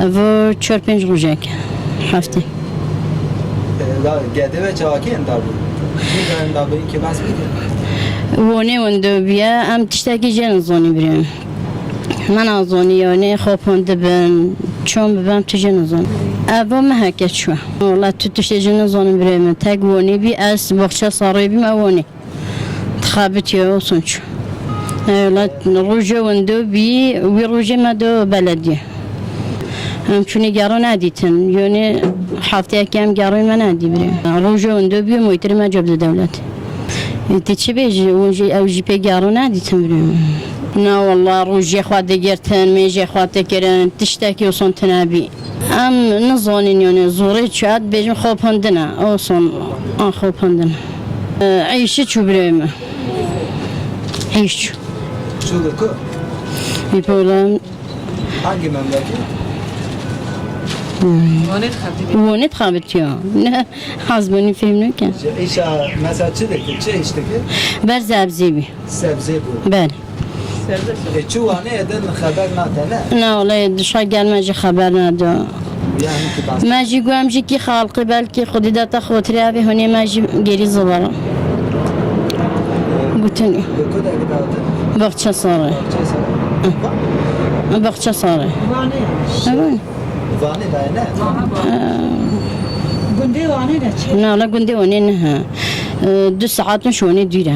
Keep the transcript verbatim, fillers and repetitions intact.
Evo çar pênc rojek, heftê. Ya gedê ve çawakî endabî? Nî de endabî ki bes bike. Wonê window biye, em tiştekî jê nizanî birê min. Me nazanî yanî xapandibin, çon bibem tu jê nizanî. Evo me heke çû. Wala tu tiştê jê nizanî birê min. Tek wonî bî, ez baxçe sarê bî me wonî. Dixebitiye olsun çû. Wala rojê window bî, wî rojê me do belediye. Em çûnî gero nedîtin. Yonê hefteyekî em geroyê me nedî birê. Rojê window bî, moytirê me cop di dewlet. Ê, ti çi bêjî? Hûn jî, ew jî pê gero nedîtin birê. Na wala rojê xwe digirtin, mêjê xwe dikirin, tiştekî olsun tune bî. Em nizanîn yanî zorê çi hat bêjim xapandine. Olsun, an xapandine. Ê, îşi çû birê min. Îş çû. Çû li ku? Bî problem. Hangi memleket? Wonê dixebitiya. Ne, ez banî fêm neke. Îşa mesela çi dikir? Çi iş dikir? Ber zebzê bî. Sebze bu. Ber. E, çi wane edin xeber nate ne? Na wala dişa gelme jî xeber nado. Yani ki bas. Me jî got em jî kî xalqî belkî xwedî de te xotirê evê hunê me jî gêrî zivara. Gotin. Li ku de gidatin? Baxçe sarê. Çesa? Baxçe sarê. Vanê. Evet. Vanê daye ne? Gundê Vanê de çi? Na wala gundê Wanê ne ha. E, du saetin şonê dûr e.